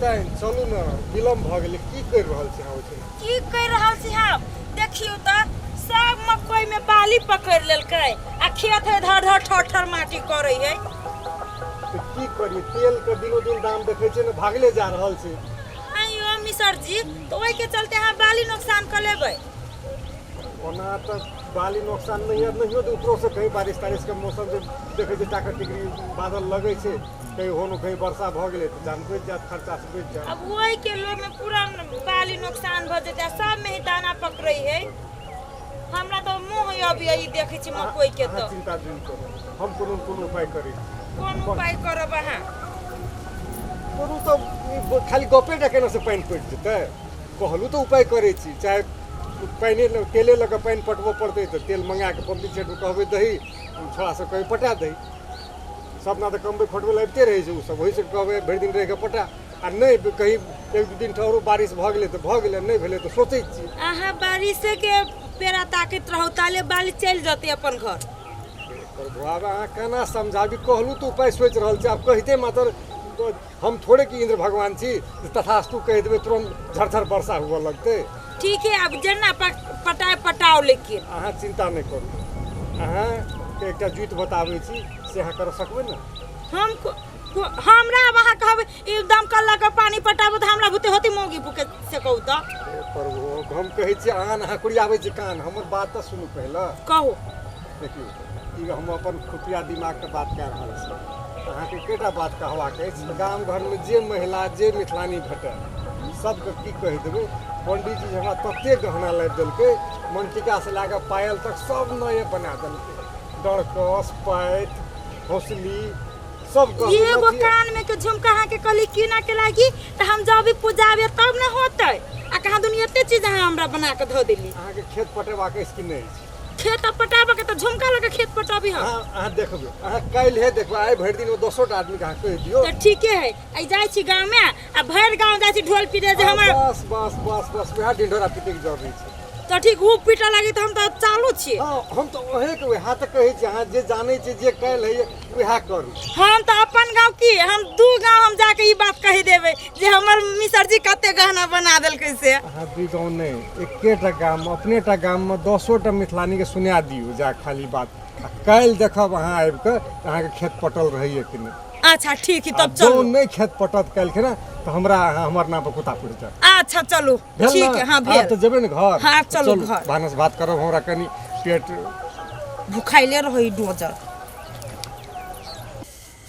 पंडिताइन चलू ने विलम्ब भऽ गेलै की करि रहल छी अहाँ ओहिठाम की कहि रहल छी हम देखियौ तऽ सब मकई में बाली पकड़ लेलकै आ खेत है धर धर ठर ठर माटी करै है तऽ की करी तेलके दिनो दिन दाम देखै छियै ने भागले जा रहल छै आइयो मिसर जी तऽ ओहिके चलते अहाँ बाली नोकसान कऽ लेबै ओना तऽ बाली नोकसान नहि हैत नहियो तऽ ऊपरोसँ कहीं बारिश तारिशके मौसम जे देखै छियै टाकर टिकरी बादल लगै छै कहीं होनो कहीं वर्षा भऽ गेलै तऽ जान बचि जायत खर्चासँ बचि जायत अब ओहिके लोभ में पूरा बाली नुकसान भऽ जेतै आ सब में ही दाना पकड़ै है हमरा तऽ मुँह अभी ई देखै छी मकई के अहाँ तऽ चिन्ता जुनि करू हम कोनो ने कोनो उपाय करै छी कोन उपाय करब अहाँ करू तऽ ई खाली गपे टा केना से पानि पड़ि जेतै कहलहुँ तऽ उपाय करै छी चाहे पानिए लऽ तेले लऽ कऽ पानि पटबऽ पड़तै तऽ तेल मँगा कऽ पम्पिंग सेटमे कहबै दही छोड़ा सब कहबै पटा दही सब ना तऽ कमबै खोटबै लए अबिते रहै छै ओसब ओहिसँ कहबै भरि दिन रहि कऽ पटा आ नहि कहीं एक दू दिन ठहरू बारिश भऽ गेलै तऽ भऽ गेलै नहि भेलै तऽ सोचै छी अहाँ बारिशेके पेड़ा ताकैत रहू ताले बाली चलि जेतै अपन घर प्रभु आब अहाँ केना समझाबी कहलहुँ तऽ उपाय सोचि रहल छी आब कहिते मात्र हम थोड़े कि इन्द्र भगवान छी जे तथास्तु कहि देबै तुरन्त झरझर वर्षा हुअ लगतै ठीक है अब जेना पटाए पटाओ लेकिन अहाँ चिन्ता नहि करू अहाँके एकटा जुति बताबै छी से अहाँ कर सकबै ने हम हमरा अब अहाँ कहबै ई दमकल लऽ कऽ पानी पटाबू तऽ हमरा बुते होती मौगी भूखे से कहू तऽ हे प्रभु हम कहै छी अहाँ अहाँ कुरियाबै छी कान हमर बात तऽ सुनू पहिले कहू देखियौ ई हम अपन खुफिया दिमागके बात कए रहल छी अहाँके एकेटा बात कहबाक अछि गाम घरमे जे महिला जे मिथिलानी भेटय सबके की कहि देबै पंडीजी हमरा ततेक गहना लाबि देलकै मनटीकासँ लए कऽ पायल तक सब नये बना देलकै डरकस पैत हौसली सब गहना एगो कान में के झुमका अहाँ के कहली किना के लागी तऽ हम जब भी पूजाबे तब ने होतै आ कहाँ दुनिया एते चीज अहाँ हमरा बना के धऽ देली अहाँके खेत पटेबाक अछि कि नहि अछि खेत पटाबऽ के तऽ झुमका लऽ के खेत पटाबी हम अहाँ अहाँ देखबै अहाँ काल्हि देखबै आइ भरि दिन दसोटा आदमीके अहाँ कहि दियौ तऽ ठीके है आइ जाइ छी गाँव में आ भरि गाँव जाइ छी ढोल पीटे जे हमर बस बस बस बस वएह ढिंढोरा पीटैके जरूरी छै तऽ ठीक ओ पीटऽ लागी तऽ हम तऽ चालू छी हँ हम तऽ ओहेके वएह तऽ कहै छी अहाँ जे जानै छी जे काल्हि होइए वएह करू हम तऽ अपन गाँव की हम दू गाँव हम जाके ई बात कहि देबै जे हमर मिसर जी कते गहना बना देलकै से अहाँ दुइ गाँव नहि एकेटा गाम अपनेटा गाममे दसोटा मिथिलानीके सुना दियौ जा खाली बात आ काल्हि देखब अहाँ आबि कऽ अहाँके खेत पटल रहैए कि नहि अच्छा ठीक है आ तब जँ चलू नहि खेत पटत काल्हि ने तऽ हमरा अहाँ हमर नाम पर कुत्ता पड़ि जायत अच्छा चलू भेल ठीक ने है हाँ आब भेल तऽ जेबै ने घर हाँ, तऽ चलू घर। भानस भात करब हमरा कनि पेट भुखाइले रहै डोजर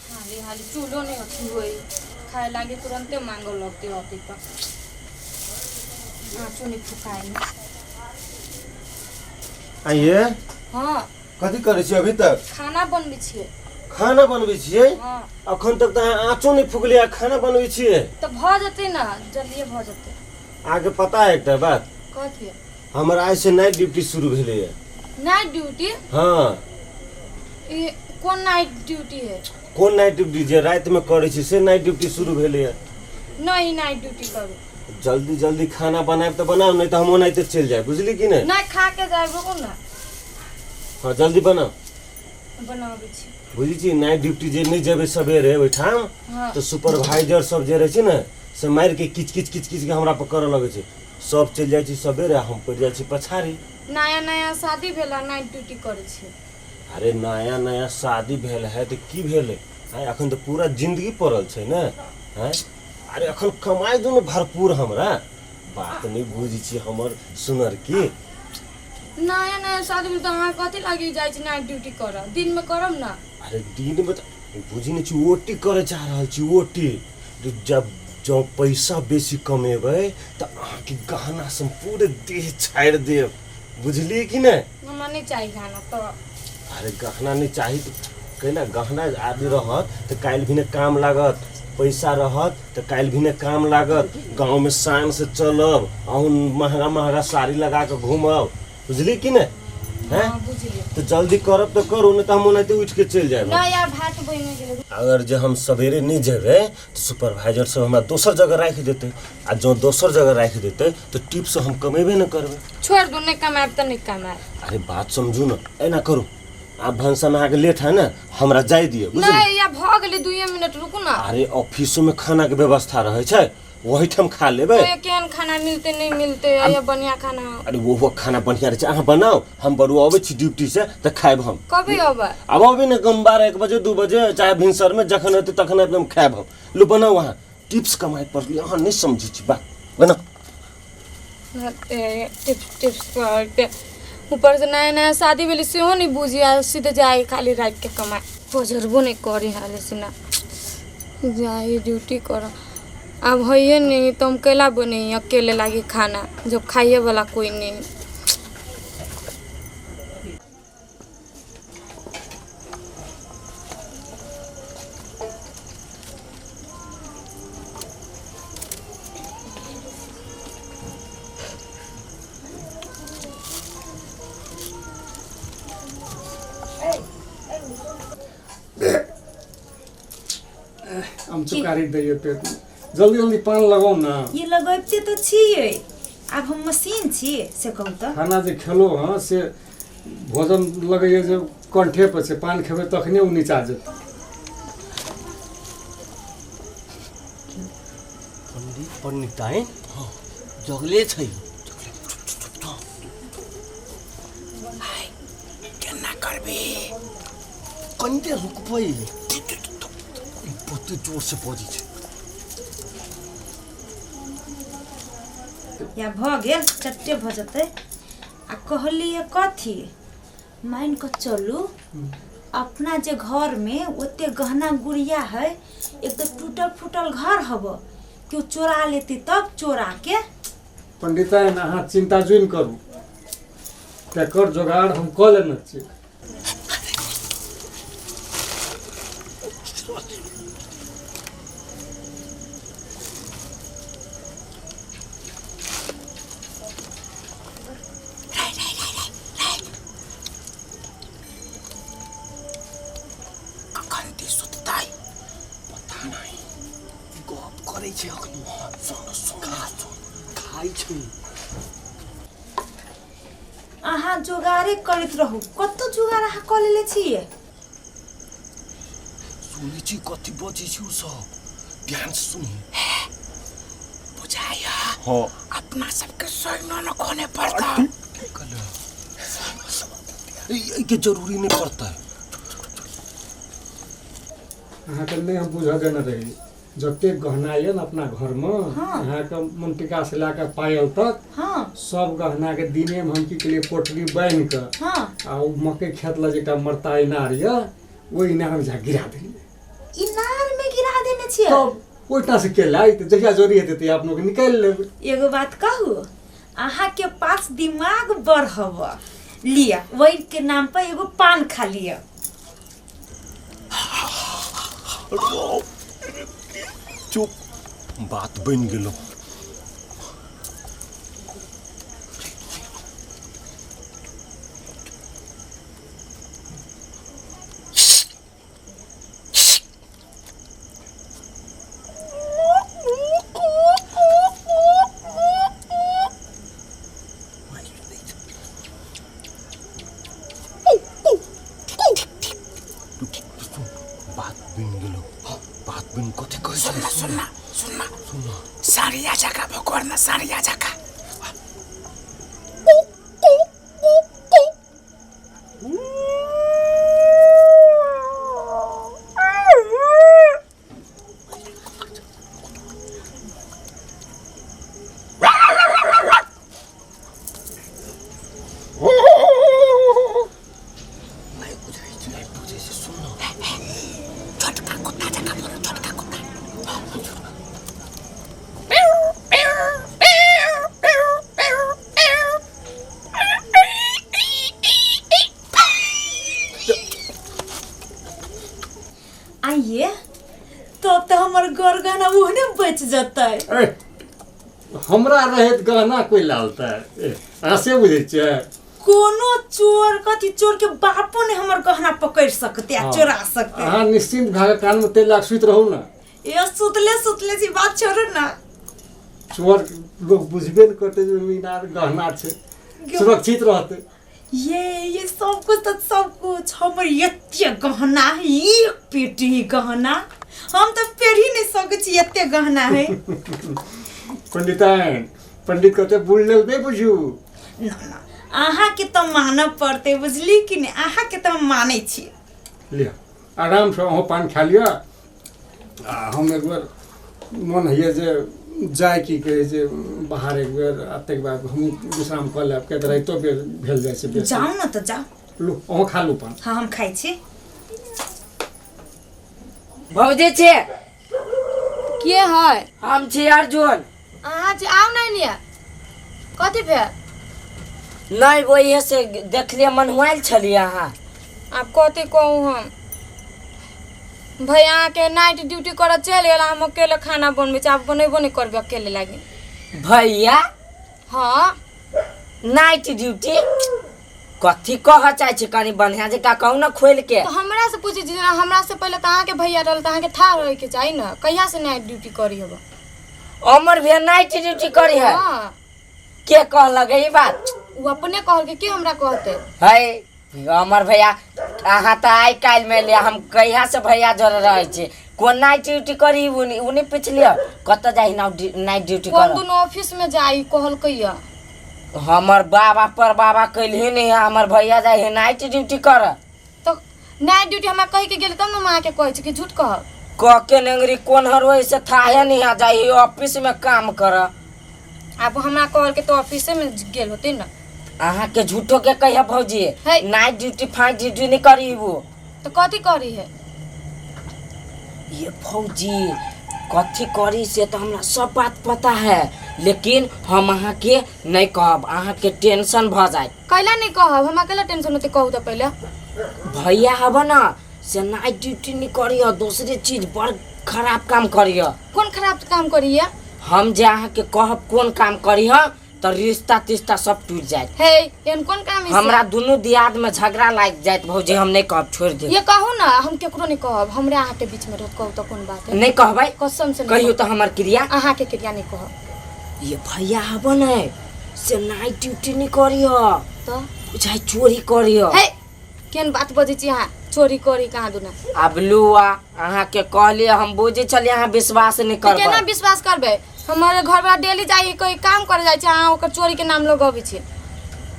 हाली हाली चूल्हो नहीं अथी होई खाए लागी तुरंते मांगो लगते होती तो आँचो नहीं फुकाई आइए हाँ कथी करै छी अभी तक खाना बनबै छियै खाना बनबै छियै हाँ अखन तक तऽ अहाँ आँचो नहि फुकलियै आ खाना बनबै छियै तऽ भऽ जेतै ने जल्दिए भऽ जेतै अहाँके पता है एकटा बात कथी हमर आइसँ नाइट ड्यूटी शुरू भेलैए नाइट ड्यूटी हँ ई कोन नाइट ड्यूटी है कोन नाइट ड्यूटी जे रातिमे करै छी से नाइट ड्यूटी शुरू भेलैए नहीं नाइट ड्यूटी करू जल्दी जल्दी खाना बनायब तऽ बनाउ नहि तऽ हम ओनाहिते चलि जायब बुझली कि नहि नहीं खा के जायब रुकू ना हँ जल्दी बनाउ बनाबै छी बुझै छी नाइट ड्यूटी जे नहि जेबै सवेरे ओहिठाम हँ तऽ सुपरवाइजर सब जे रहै छै ने से मारि के किच किच किच किच के हमरा पर करऽ लगै छै सब चलि जाइ छै सवेरे आ हम पड़ि जाइ छी पछाड़ी नया नया शादी भेल आ नाइट ड्यूटी करै छी अरे नया नया शादी भेल है तऽ की भेलै आँय अखन तऽ पूरा जिन्दगी पड़ल छै ने आँय अरे अखन कमाइ दू ने भरपूर हमरा बात नहि बुझै छी हमर सुनर की नया नया शादी भेल तऽ अहाँ कथी लागी जाइ छी नाइट ड्यूटी करऽ दिनमे करब ने अरे दिनमे तऽ बुझी नहि छी ओटी करऽ चाह रहल छी ओटी जब जँ पैसा बेसी कमेबै तऽ अहाँके गहना से पूरे देह छाड़ि देब बुझलियै कि नहि हमरा नहि चाही गहना तऽ अरे गहना नहि चाही तऽ कैला गहना आदमी रहत तऽ काल्हि भी ने काम लागत पैसा रहत तऽ काल्हि भी ने काम लागत गाँवमे शानसँ चलब अहूँ महगा महगा साड़ी लगा कऽ घूमब बुझली कि नहि हैं हाँ बुझलियै तऽ जल्दी करब तऽ करू नहि तऽ हम ओनाहिते उठि कऽ चलि जायब नहि यार भात बनि गेलै अगर जे हम सवेरे नहि जेबै तऽ सुपरवाइजर सब हमरा दोसर जगह राखि देतै आ जँ दोसर जगह राखि देतै तऽ टिप्स हम कमेबे नहि करबै छोड़ि दू नहि कमायब तऽ नहि कमायब अरे बात समझू ने एना करू आब भनसामे अहाँके लेट है ने हमरा जाय दिअ बुझलियै नहि या भऽ गेलै दुइए मिनट रुकू ने अरे ऑफिसोमे खानाके व्यवस्था रहै छै ओहिठाम खा लेबै। तो केहन खाना मिलते नहीं मिलते या बढ़िया खाना? अरे वो खाना बढ़िया रहै छै, अहाँ बनाउ, हम बड़ू अबै छी ड्यूटी से तऽ खायब हम। कभी अबै? आब अबै ने कम 12 1 बजे 2 बजे चाहे भिनसरमे जखन हेतै तखन एकदम खायब हम। लू बनाउ, अहाँ टिप्स कमाइ पड़ली, अहाँ नहि समझै छी बात, बनाउ। टिप्स टिप्स करते ऊपर से नया नया शादी भेली सेहो नहीं बुझी आ सीधे जाए खाली रात के कमाए, बजरबो नहीं करी हाले से ना जाए ड्यूटी कर। अब है नहीं तो हम कैला बने अकेले लागी खाना जब खाइए वाला कोई नहीं। हम चुकारी दैयो पेट में, जल्दी जल्दी पान लगाउ ना। ये लगबिते तऽ छियै, आब हम मशीन छी से कहू तऽ। खाना जे खेलो हँ से भोजन लगैए जे कंठे पर छै, पान खेबै तखने ओ नीचा जेतै। पंडित पंडिताइन जगले छै। केना करबे, कनिते रुकबै, बहुते जोर से बजै छै। या भऽ गेल, चट्टे भऽ जेतै। आ कहलियै कथी, मान कऽ चलू अपना जे घरमे ओते गहना गुड़िया है, एक तऽ टूटल फूटल घर हब, केओ चोरा लेतै तब चोरा के। पंडिताइन अहाँ चिंता जुइन करू, तकर जोगाड़ हम कऽ लेने छी। कखन ती सुततै पता नहि, गप करै छै अखनी। सुन सुन खाइ छै। अहाँ जोगाड़े करैत रहू, कतौ जोगाड़ अहाँ कऽ लेले छियै? सुनै छी कथी बजै छै ओ सब, ध्यान से सुनी। बुझाइया हाँ अपना सबके सोना न खोने पड़ता। के जरूरी नहीं पड़ता है। अहाँके नहि हम बुझऽ देने रही, जतेक गहना यऽ ने अपना घरमे, अहाँके मनटिका से लए कऽ पायल तक सब गहना के दिने में हम की केलियै, पोटरी बान्हि कऽ आ ओ मकई खेत लग एकटा मरता इनार यऽ, ओहि इनार में जा गिरा देलियै। इनार में गिरा देने छियै? तब ओहिठाम से के लाइत, जहिया जरूरी हेतै तहिया अपनो के निकालि लेबै। एगो बात कहू, अहाँ के पास दिमाग बड़ हब, लिअ वही के नाम पर एगो पान खा लिअ। चुप, बात बनि गेलो। बात बनि गेलो, बात बनि कथी कहै छै? सुनना सुनना सुनना सुनना, साड़िया जका भोकरना, साड़िया जका। नहि बुझै छै, नहि बुझै छै, सुन न। छोटका कुत्ता जका बोलो, छोटका कुत्ता। आइए तब तऽ हमर गर गहना ओहने बचि जेतै। ए, हमरा रहैत गहना कोई लालतै? ए, अहाँ से बुझै छियै? कोनो चोर कथी, चोर के बापो ने हमर गहना पकड़ि सकतै आ चोरा सकतै। अहाँ निश्चिंत भए कऽ कानमे तेल लगा कऽ सुति रहू ने। ए सुतले सुतले छी, बात छोड़ू ना। चोर लोग बुझबे ने करतै जे ओहिमे इनार गहना छै, सुरक्षित रहतै। ये सब कुछ तऽ सब कुछ, हमर एते गहना, एक पेटी गहना हम तऽ पेढ़ी नहि सकै छी एते गहना है। पंडिताइन, पंडित कहते बुल लेल नहि बुझू। ना ना, अहाँके तऽ मानऽ पड़तै, बुझली कि नहि? अहाँके तऽ हम मानै छी। लिअ, आरामसँ अहूँ पान खा लिअ। आ हम एक बेर मोन होइए जे जाय की कहै छै बाहर एक बेर, आ ताहिके बाद हमहूँ विश्राम कऽ लेब, किया तऽ रातिओ बेर भेल जाइ छै बेसी। जाउ ने तऽ जाउ। लू, अहूँ खा लू पान। हँ, हम खाइ छी। भौजी छी। के है? हम छी अर्जुन। अहाँ छी? आउ नहि निया, कथी भेल? नहि, ओहिए से देखलियै, मनहुआयल छलियै अहाँ। आब कथी कहू हम भैया, अहाँके नाइट ड्यूटी करऽ चलि गेल, हम अकेले खाना बनबै छी। आब बनेबो नहि करबै अकेले लागी। भैया? हँ। नाइट ड्यूटी कथी कहऽ चाहै छी? कनि बढ़िआँ जकाँ कहू ने खोलि के। तऽ हमरा से पूछै छी? जेना हमरा से पहिले तऽ अहाँके भैया रहल, तऽ अहाँके थाह रहैके चाही ने कहिया से नाइट ड्यूटी करी हब। अमर भैया नाइट ड्यूटी करी है? हँ। के कहलक ई बात? ओ अपने कहलकै, के हमरा कहतै? है अमर भैया, अहाँ तऽ आइ काल्हि मे एलियै, हम कहिया से भैया जरे रहै छी। कोन नाइट ड्यूटी करी? उ नहि पुछलियै कतऽ जाइ नाइट ड्यूटी कोन कर? दुनू ऑफिस में जाई कहलकै या। हमर बाबा पर बाबा कैलही नहीं है, हमर भैया जाइ है नाइट ड्यूटी कर। तऽ नाइट ड्यूटी हमरा कहि के गेल तब ने हम अहाँके कहै छी कि झूठ कहब? कह के नेंगरी कोन हर से थाहे नहीं है, जाइ है ऑफिस में काम कर। आब हमरा कहलकै तऽ ऑफिसे में गेल होतै ने। अहाँ के झूठो के कहिया भौजी है। नाइट ड्यूटी फाइट ड्यूटी नहीं करी वो। तऽ कथी करी है? ये भौजी, कथी करी से तो हमरा सब बात पता है, लेकिन हम अहाँ के नहीं कहब, अहाँ के टेंशन भ जाए। कैला नहीं कहब? हमरा कैला टेंशन होतै? कहू तऽ पहिले। भैया हब ना से नाइट ड्यूटी नहीं करिय, दूसरे चीज बड़ खराब काम करिय। कोन खराब काम करी है? हम जे अहाँ के कहब कोन काम करिय तऽ रिश्ता तिश्ता सब टूट जायत। हे, एहन कोन काम है से? हमरा दुनू दियाद में झगड़ा लागि जायत भौजी, हम नहीं कहब, छोड़ दे। ये कहू ना, हम केकरो नहीं कहब, हमरे अहाँ के बीच में रहत। कहू तऽ कोन बात है? नहीं कहबै? कसम से नहीं। कहियो तऽ हमर क्रिया। अहाँ के क्रिया, नहीं कहब। ये भैया हब ने से नाइट ड्यूटी नहीं करिय। तऽ चाहे चोरी करिय। हे, केहन बात बजै छी अहाँ? चोरी करी कहाँ दुना? आब लुआ, अहाँ के कहलिए, हम बुझै छलियै अहाँ विश्वास नहीं तऽ केना करबै। विश्वास करबै? हमर घर वाला डेली जाइ कोई काम करे जाइ छै, अहाँ ओकर चोरी के नाम लगबै छी।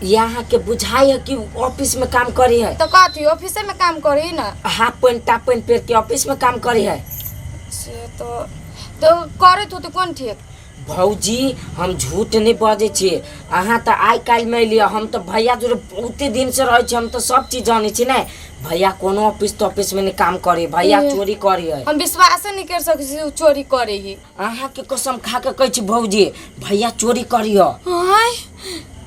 ये अहाँ के बुझाइ है कि ऑफिस में काम करी है? तऽ कथी, ऑफिसे में काम करी ना। हाफ पैंट टाप पैंट पहिर के ऑफिस में काम करी है? से तो करैत होतै, कोन ठीक। भौजी, हम झूठ नहीं बजै छी। अहाँ तऽ आइ काल्हि में एलियै, हम तऽ भैया जोड़े बहुते दिन से रहै छी, हम तऽ सब चीज जानै छी ने। भैया कोनो ऑफिस तॉफिस में नहीं काम करे, भैया ए। चोरी करी है। हम विश्वासे नहीं कर सकै छी उ चोरी करे ही। अहाँ के कसम खा के कहै छी भौजी, भैया चोरी करी है। हाय,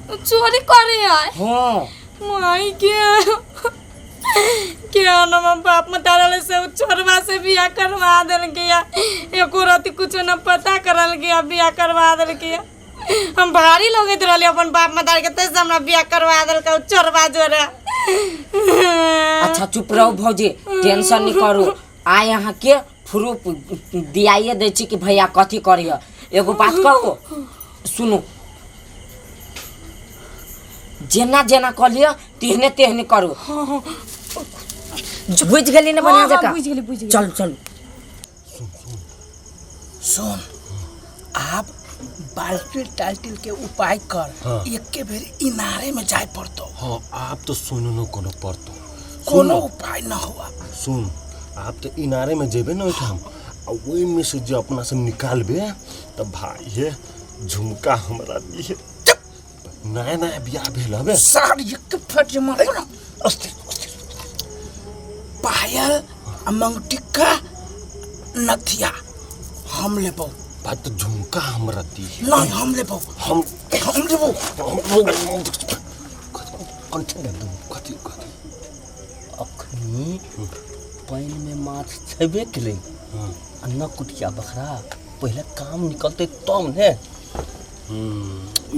चोरी करे है? हाँ। माई के के हम बाप मतारा से उ चोरवा से बियाह करवा देलकै या एको रति कुछो न पता करल गया, बियाह करवा देलकै। हम भारी लगैत रहली अपन बाप मतार के, तैसे हमरा बियाह करवा देलकै उ चोरवा जोरे। अच्छा, चुप रहू भौजी, टेंशन नहीं करू। आइ अहाँ के प्रूफ दियाइए दै छी कि भैया कथी करिय। एगो बात कहू, सुनू, जेना जेना कहलियै तेहने तेहने करू। बुझि गेली ने बढ़िआँ जकाँ? बुझि गेली, बुझि गेली। चलू चलू। सुन, आब बाल्टी टाल्टिल के उपाय कर। हाँ। एके बेर इनारे में जाए पड़तो। हाँ, आप तो सुनो न, कोनो पड़तो। कोनो उपाय न हुआ। सुन, आप तो इनारे में जेबे न ओहिठाम, आ ओहि में से जे अपना सब निकालबे तऽ भाई हे झुमका हमरा दिहे। नया नया बियाह भेल हबे। सार एक फट जे मारो ना, अस्थिर अस्थिर। पायल आ मंगटिक्का नथिया हम लेबो। भाई, तो झुमका हमरा दिहे। नहीं, हम लेबो। हम हम लेबो। कथी कथी कथी? अखनी पानिमे माछ छेबे केलै आ न कुटिया बखरा, पहिले काम निकलतै तब ने।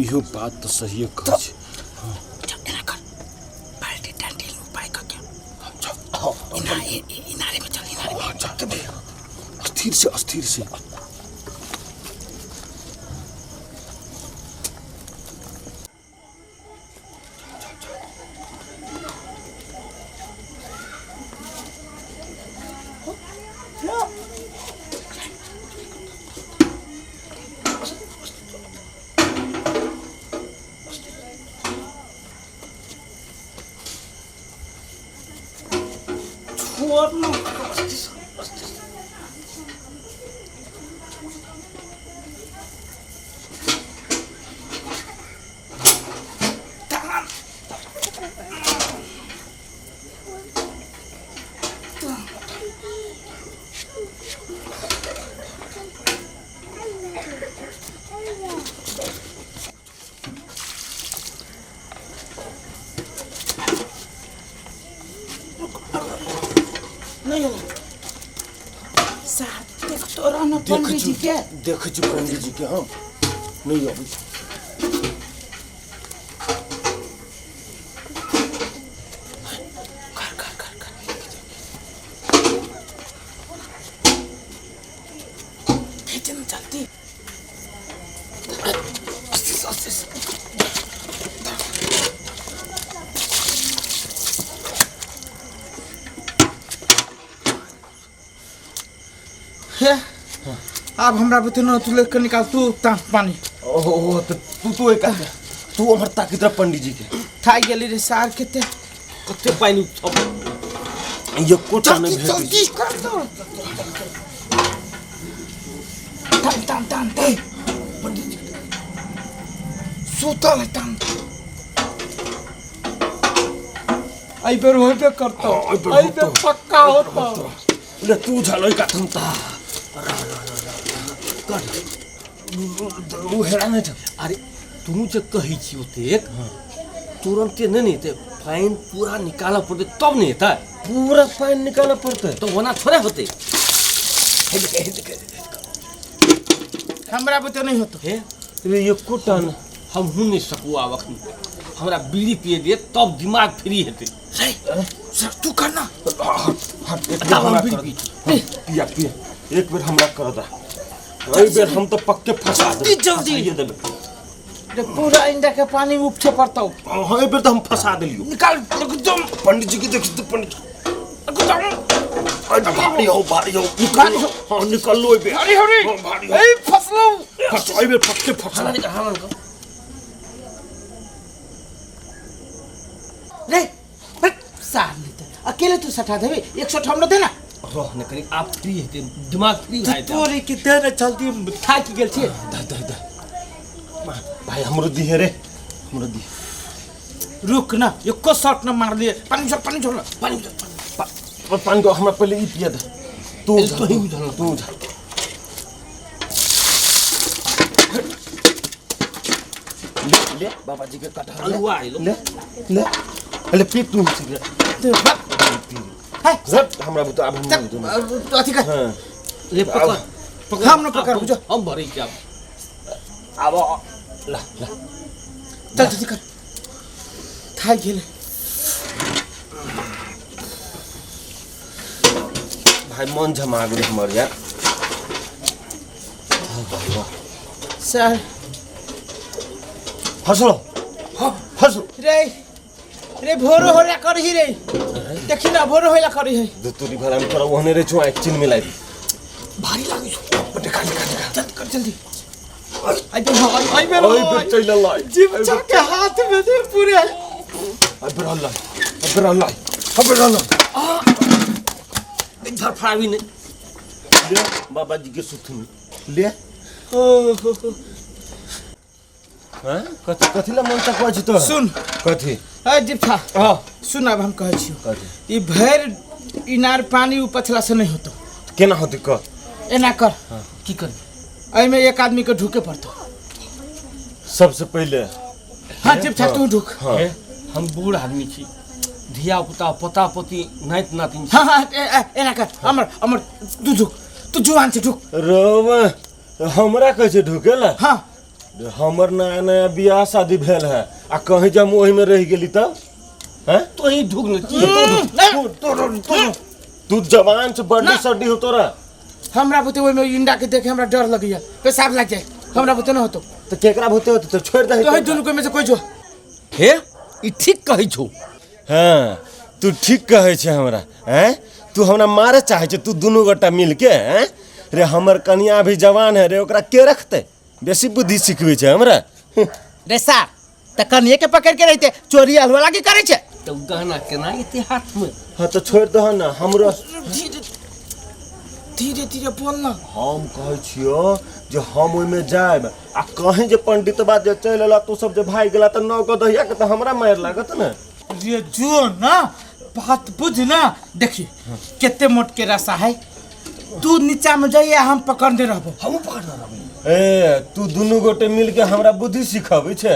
इहो बात तऽ सहिए कहै छै। चल, एना कर, बाल्टी टाल्टिल उपाय करके इनारे में चल, इनारे में। चल, अस्थिर से, अस्थिर से। और न नहीं होला। साहब देख तोरा न पंडित जी के। देखै छी पंडित जी के हम नहीं अबै छै। कर कर कर कर खींचे न चलती। अस्सी अस्सी हे आब हमरा बुते न तू लेके निकाल तू ता पानी। ओहो ओहो तऽ तू तू एक तू उम्हर ताकैत रह पंडित जी के। थाकि गेली रे सार केते कते पानि छप एकोटा नहि जल्दी भेटै जल्दी कर दो। तान तान तान तान पंडित जी सुतल है तान। एहि बेर होबे करतौ, एहि बेर पक्का होतौ। ले तू झलै काठम ता कर उ हेरा नहि छ। अरे तुनु जे कहै छी ओतेक तुरन्ते नहि ने हेतै, पानि पूरा निकालऽ पड़तै तब ने हेतै। पूरा पानि निकालऽ पड़तै तऽ ओना थोड़े होतै। हमरा बुते नहीं होतो। हे रे एकोटा नहि। हमहूँ नहि सकू आब अखन, हमरा बीड़ी पिए दे तब दिमाग फ्री हेतै। रे सर तू करना। हट एक बेर तब हम हमरा बीड़ी कर पी। पिया पिया एक बेर हमरा कर दा, एहि बेर हम तऽ पक्के फंसा देबै। जल्दी जल्दी फंसाइए देबै। रे पूरा इंडा के पानी उपछे पड़तौ। हाँ एहि बेर तऽ हम फंसा देलियौ। निकाल एकदम पंडित जी के देखी तऽ पंडित एकदम अरे भारी हो भारी हो निकाल। हाँ निकललो एहि बेर। हरी हरी हाँ, भारी हो। ए फसलौ फंस एहि बेर पक्के फंसा। हाला निकाल, हाला निकाल। रे हट, सार नहीं त अकेले तू सटा देबे, एक सौ हमरा दे ना। रह ने कनी आब फ्री हेतै, दिमाग फ्री भए जेतै। तोरे के दे ने जल्दी, थाकि गेल छी। दे दे दे भाई हमरो दिहे रे, हमरो दिहे। रुक ना एको शॉट न मार लिए। पानी छोड़ पानी छोड़ पानी छोड़ पानी को हमरा पहिले ई पिया दे। तू ए, उझल, तू ही उझल। तू उझल। ले ले बाबा जी के कटहर ले। अलुआ आइलो। ले ले ले पी तू सिगरेट। दे बा है जब हमरा बुता अब हम नहीं तब अथी कर। हां ले पकड़ पकड़। हम न पकड़ बुझो। हम भरै छी आब। आब ला ला चल जल्दी कर, थाकि गेल भाई मन झमा गेल हमर यार। सर हंसलो हंसलो रे रे भोरो होला करही रे, देखी ना भोरो होला करही है। दे तोरी भला में तोरा ओहने रे छौ एक चिन मिलाई दी। भारी लागै छौ। निकाल निकाल निकाल जल्दी कर जल्दी। आई बेर आई बेर ओइ बेर चलि अल्लाह। जीव के हाथ में दे पूरे। आई बेर अल्लाह आई बेर अल्लाह आई बेर अल्लाह। धरफड़ाबी नहीं। ले बाबा जी के सुथनी ले। हां कथि कथि ला मन तकवा छी तो सुन कथि ए जीवछा हां सुन अब हम कहै छियौ कथि ई भरि इनार पानी उपछला से नहीं होतो। केना होतै कह एना कर। की कर एहिमे एक आदमी के ढुके पड़तो सबसे पहले। हाँ जीवछा तू ढुक। हाँ। हम बूढ़ आदमी छी, धिया पुता पोता पोती नाति नातिन। हाँ हाँ एना कर अमर अमर तू ढुक, तू जुआन छै ढुक। रोमा हमरा कहै छै ढुकेला। हाँ हमर नया नया बियाह शादी भेल है आ कहीं जब ओही में रह गेली तब हैं तो ही ढुक न तू जवान छै बड्डी सड्डी हो तोरा। हमरा बुते ओहिमे इंडा के देखे हमरा डर लगैया, पेशाब लाग जाए हमरा बुते न होतो। तो केकरा बुते होतो तो छोड़ दे तो दुनू के में से कोई जो हे ई ठीक कहै छौ। हां तू ठीक कहै छै हमरा हैं, तू हमरा मारे चाहै छै तू दुनू गोटा मिल के हैं। रे हमर कनिया भी जवान है रे, ओकरा के रखते बेसी बुद्धि सिखबै छै हमरा। रे सार त कनिए के पकड़ के रहते चोरी अलवा लागी करै छै। तऽ ओ गहना केना एतै हाथमे? हाँ तऽ छोड़ि दह ने हमरो। धीरे धीरे धीरे बोल ना। हम कहै छियो जे हम ओहिमे जायब आ कहीं जे पंडितबा जे चलि एला, तू सब जे भागि गेला तऽ नौ गो दहिया के तऽ हमरा मारि लागत ने। रे जो ना बात बुझ ना, देखी केते मोट के रस्सा है, तू नीचा में जाइए हम पकड़ने रहबो। हमहूँ पकड़ने रहबै। ए तू दुनू गोटे मिल के हमरा बुद्धि सिखबै छै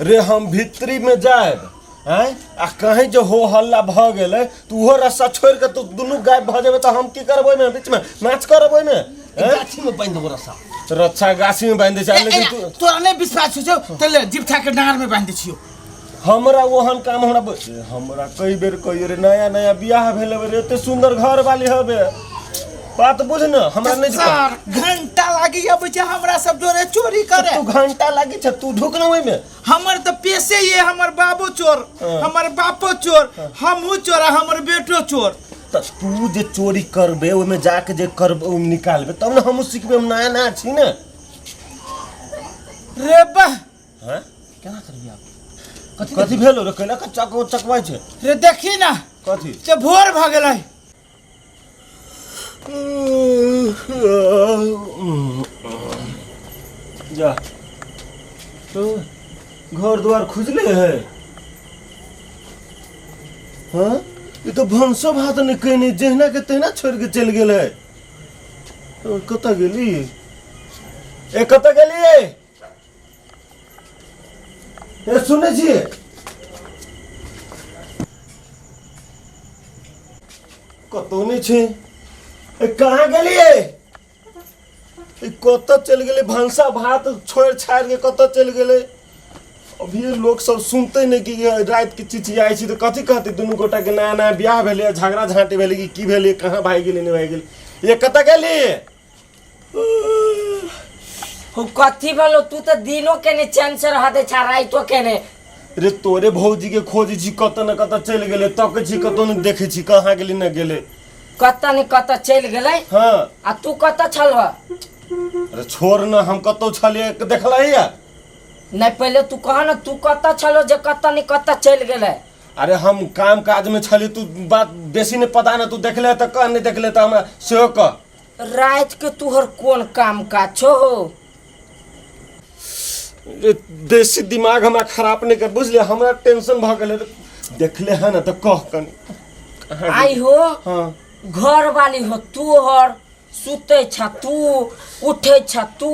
रे। हम भीतरी में जायब आँय आ कहीं जे हो हल्ला भऽ गेलै तऽ ओहो रस्सा छोड़ि के तू दुनू गायब भऽ जेबै तऽ हम की करबै? ओहिमे बीचमे नाच करब ओहिमे? आँय? गाछीमे बान्हि देबो रस्सा। रस्सा गाछी में बान्हि दै छै लेकिन तू तोरा नहीं विश्वास हो छौ तऽ ले जिबठा के डाँड़ में बांधि दै छियौ। हमरा ओहन काम हमरा हमरा कई बेर कहियो रे, नया नया बियाह भेल हबे रे, एते सुंदर घर वाली हबे, बात बुझ न हमरा नहीं चार घंटा लागी अबै छै हमरा सब जोरे चोरी करे। तू घंटा लागी छै, तू ढुक न ओहिमे। हमर तऽ पेशे ये, हमर बाबो चोर, हमर बापो चोर, हमहूँ चोर आ हमर बेटो चोर। तऽ तू जे चोरी करबे ओहिमे जाके जे करबे ओहिमे निकालबे तब ने हमहूँ सिखबे, हम नया नया छी ने। रे वाह। हैं? केना करबी आब? कथी कथी भेलो रे? कैला के चक चकवाइ छै? रे देखी ना। कथी? से भोर भऽ गेलै। जा तो घर द्वार खुजले है। हाँ ई तो भनसो भात नहीं कहीं जहिना के तहिना छोड़ के चलि गेल है। तो कतऽ गेली? ए कतऽ गेली? ए सुनै छियै? कतौ नहि छै। ए कहाँ गेलियै? ई कतऽ चलि गेलै? भनसा भात छोड़ि छाड़ि के कतऽ चलि गेलै? अभी लोक सब सुनते नहि कि राति के चिचियाइ छी तऽ कथी कहतै? दुनू गोटा के नया नया बियाह भेलै, झगड़ा झाँटी भेलै कि की भेलै, कहाँ भागि गेलै, नहि भागि गेलै। ये कतऽ गेली? हो कथी भेलो? तू तऽ दिनो के ने चैन से रह दे छा राइतो के ने। रे तोरे भौजी के खोजै छी, कतऽ ने कतऽ चलि गेलै, तकै छी कतौ नहि देखै छी, कहाँ गेली न गेलै। कतऽ ने कतऽ चलि गेलै। हाँ। आ तू कतऽ छल? अरे छोड़ न, हम कतौ छलियै देखलही या नहीं? पहले तू कह न तू कतऽ छलो जे कतऽ ने कतऽ चलि गेलै। अरे हम काम काज में छली, तू बात बेसी नहीं पता न, तू देखले तऽ कह, नहीं देखले तऽ हमरा सेहो कह। राति के तुहर कोन काम काज छो? रे, बेसी दिमाग हमरा खराब नहीं कर बुझलियै, हमरा टेंशन भऽ गेलै। देखले है ना तऽ कह कनी कहाँ गेली? आई हो। हाँ। घर वाली हो तोहर, सुते छ तू, उठे छ तू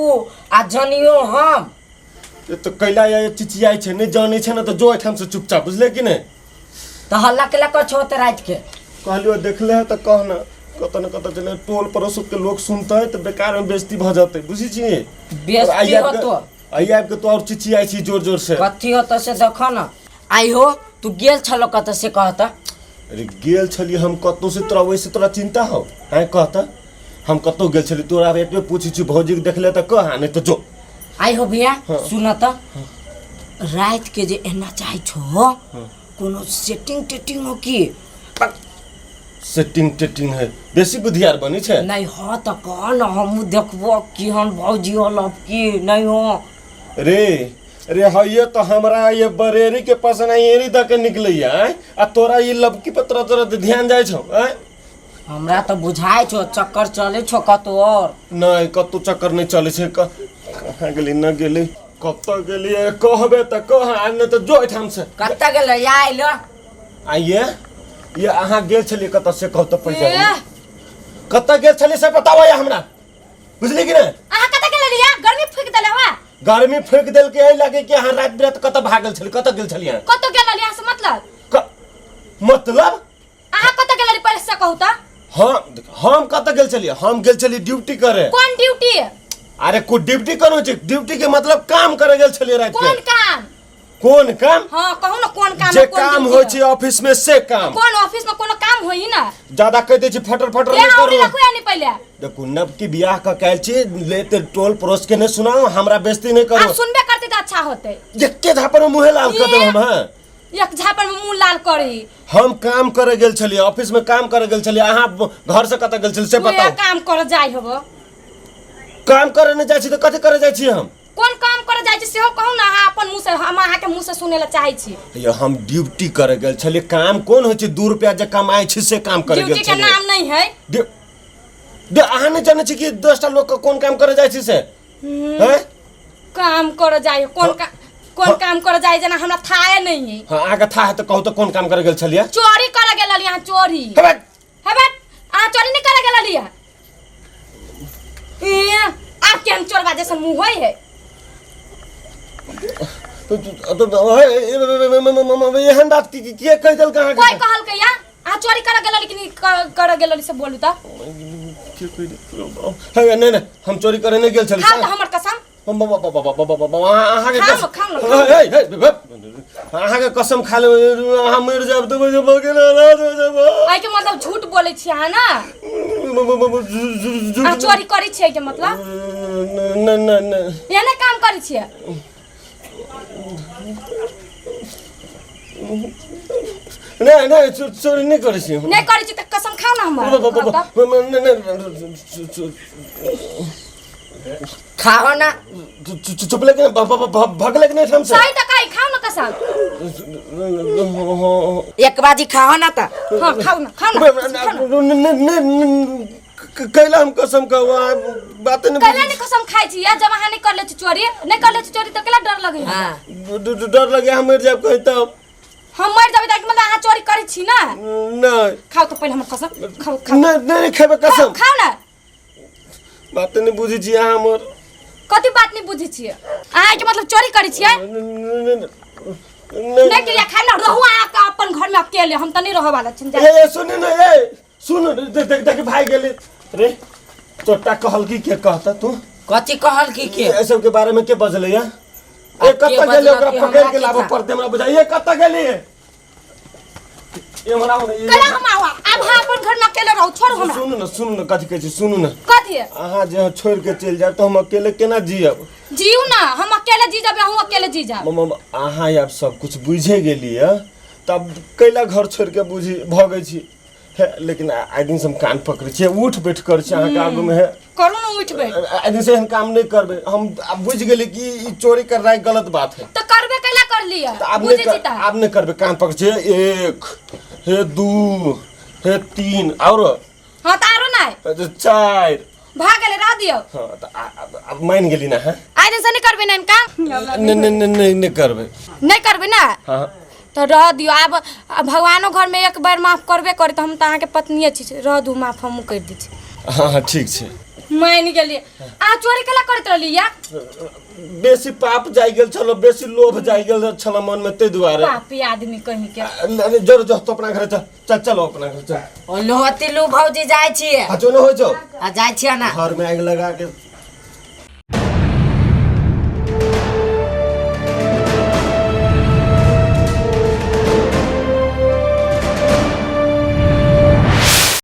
आ जनियो हम। ये तो कैला या चिचियाइ छै, नहीं जानै छै ना तऽ जो एहिठाम से चुपचाप, बुझले कि नहीं? तऽ हल्ला केला कर छो ते राति के? कहलियो देखले है तऽ कह न, कतऽ न कतऽ चले, टोल पड़ोस के लोग सुनतै तऽ बेकार में बेइज्जती भऽ जेतै, बुझै छी? बेइज्जती होतो। आइ आबि के तो और चिचियाइ छी जोर जोर से। कथी होतो से देख न। आई हो तू गेल छलो कतऽ से कहता? अरे गेल छलियै हम कतौ से तोरा वैसे तोरा चिंता हो? आँय कहता हम कतौ गेल छलियै? तोरा आब एतबे पूछै छी, भौजी के देखले तऽ कह आ नहीं तऽ जो। आई हो भैया। सुन त, राति के जे एना चाहे छो कोनो सेटिंग टेटिंग हो की? सेटिंग टेटिंग है, बेसी बुधियार बनै छै। नहीं हो त कह न, हमहूँ देखबो केहन भौजी हो लब की नहीं हो। रे रे हइये तो हमरा ये बरेरी के पसना एरी द के निकलैया आँय? आ तोरा ये लबकी पर तोरा तोरा ध्यान जाइ छौ आँय? हमरा तऽ बुझाइ छौ चक्कर चलै छौ कतौ और। नहीं कतौ चक्कर नहीं चलै छै। कहाँ गेली न गेली, कतऽ गेली? कहबे तऽ कह आ नहि तऽ जो एहिठाम से। कतऽ गेलै आइल? आइये ये अहाँ गेल छलियै कतऽ से कहू तऽ पैसा कतऽ गेल छलियै से बताबऽ या हमरा, बुझली कि नहि? अहाँ कतऽ गेल रहियै? गर्मी फूकि देले हवा। गर्मी फूकि देलकै एहि लागे कि अहाँ राति बिराति कतऽ भागल छलियै, कतऽ गेल छलियै अहाँ? कतऽ गेल रहियै अहाँ से मतलब? मतलब अहाँ कतऽ गेल रहियै पहिले से कहू तऽ। हम कतऽ गेल छलियै? हम गेल छलियै ड्यूटी करे। कोन ड्यूटी? अरे को ड्यूटी करू छै, ड्यूटी के मतलब काम करे गेल छलियै राति कोन के। काम? कोन काम? हाँ कहू ना कोन काम जे है, कोन काम ड्यूटी होइ है? छै ऑफिस में से काम। कोन ऑफिस में कोनो काम होई ना? ज्यादा कह दै छी फटर फटर ए नहीं औरी करू। रखू या नहीं पहिले? देखू नवकी बियाह कऽ के आयल छी, लेते टोल पड़ोस के नहीं सुनाओ, हमरा बेइज्जती नहीं करू। आप सुनबे करते तऽ अच्छा होते। एके झापड़ में मुँहे लाल कर देब हम। हाँ एक झापड़ में मुंह लाल करी। हम काम करे गेल छलियै, ऑफिस में काम करे गेल छलियै, अहाँ घर से कतऽ गेल छलियै से तू बताउ। काम कर जाय होबो। काम करे नहीं जाइ छी तऽ कथी करे जाइ छी हम? कोन काम करे जाइ छी सेहो कहू ना अहाँ अपन मुँह से, हम अहाँके मुँह से सुनै ला चाहै छी। यो हम ड्यूटी करे गेल छलियै। काम कोन होइ छै? 2 रुपया जे कमाइ छी से काम करे गेल ड्यूटी के छलियै। नाम नहीं है। अहाँ नहि जानै छी कि 10टा लोक के कोन काम करे जाइ छी से? हैं? काम करे जाइ कोन का, कोन काम करे जाइ जेना हमरा थाहे नहीं है। हाँ, अहाँके था है तऽ कहू तऽ कोन काम करे गेल छलियै? चोरी करे गेल रहली अहाँ, चोरी। हे बे, हे बे, अहाँ चोरी नहीं करे गेल रहली? ए, आब केहन चोरबा जैसन मुँह होइ है। एहन बात के कहि देलक अहाँके? कोई कहलकै या अहाँ चोरी करे गेल रहली कि नहीं करे गेल रहली से बोलू तऽ। के कहि देलक? हे, नहि नहि, हम चोरी करे नहि गेल छली। खाउ तऽ हमर कसम। अहाँके खाउ कसम। खाउ ने। हे, हे, हे, अहाँके कसम खा लेब, अहाँ मरि जायब तऽ भऽ गेल। एहिके मतलब झूठ बोलै छी अहाँ ना? अहाँ चोरी करै छियै एहिके मतलब? नहि नहि नहि। एहने काम करै छियै? नहि नहि, चोरी नहि करै छी हम। नहि करै छी तऽ कसम खाउ ना हमर। खाउ तऽ। नहि नहि, खाहो ना। चुप लेकिन भगले कि नहि ठाम से? सही तऽ कही, खाउ ना कसम। एक बाजी खाहो ना तऽ। हाँ, खाउ ना, खाउ ना, कसम खाउ ना। कैला हम कसम कहू? अहाँ बात नहि। कैला नहि कसम खाइ छी या जब अहाँ नहि कर लै छी चोरी? नहि कर लै छी चोरी तऽ कैला डर लगै? हाँ, डर लगे हम मरि जायब कहीं तब। हम मरि जेबै तऽ मतलब अहाँ चोरी करै छी ना? नहि। खाउ तऽ पहिले हमर कसम खाउ, खाउ। नहि नहि, खेबै कसम। खाउ ना। बात नहि बुझै छी अहाँ हमर। कथी बात नहि बुझै छियै अहाँके? मतलब चोरी करै छियै? नहि। नहि क्रिया खाइ ना, रहू अहाँ अपन घरमे अकेले, हम तऽ नहि रहऽ वाला छी। ए ए, सुन न, ए सुन, देख देख देख, भाई गेलै रे चोटा। कहल की के कहता तू? कथी कहल की के? ए सब के बारे में के बजलै या? ए के कतऽ गेलै? बजलक ओकरा कि पकड़ हमरा के की लाबऽ था? पड़तै हमरा बुझाइए। कतऽ गेली? ए हमरा आउ ने, कैला हम आउ? आब अहाँ अपन घरमे अकेले रहू, छोड़ू हमरा। सुनू ने, सुनू ने, कथी कहै छी, सुनू ने। कथी? अहाँ जे छोड़ि के चलि जायब तऽ हम अकेले केना जियब? जीउ ना, हम अकेले जी जाब, अहूँ अकेले जी जाब। मम अहाँ आब सब कुछ बुझे गेलियै तब कैला घर छोड़ि के बुझी भगै छी? हे, लेकिन आइ दिन से हम कान पकड़ै छियै, उठ बैठ करै छी अहाँके आगूमे। हे, करू ने उठ बैठ। आइ दिन से एहन काम नहि करबै हम। आब बुझि गेली कि ई चोरी करनाइ गलत बात है। तऽ करबे कैला कर लिअ? तऽ आब नहि बुझै छी तऽ आब नहि करबै। कान पकड़ै छियै, 1, हे 2, हे 3 आओर। हाँ तऽ आरो नहि। 4 भऽ गेलै, रह दियौ। हाँ तऽ आब मानि गेली ना? है, आइ दिन से नहि करबै ने काम? नहि नहि नहि नहि, नहि करबै। नहि करबै ने? हाँ। तऽ रह दियौ। आब आब भगवानो घरमे एक बार माफ करबे करी तऽ हम तऽ अहाँके पत्निए छी, रह दू, माफ हमहूँ करि दै छी। हाँ हाँ, ठीक छै। मानि गेलियै। अहाँ चोरी कैला करैत रहली या? बेसी पाप जाइ गेल छलो, बेसी लोभ जाइ गेल छल मनमे, ताहि दुआरे। पापी आदमी कहीं के। अरे जरूर जो तो अपना घर चल, चल चलो अपना घर चल। ओ लोहती लू भौजी, जाइ छियै। आ जो न होइ छौ। आ जाइ छियै ना। घर में आगि लगा के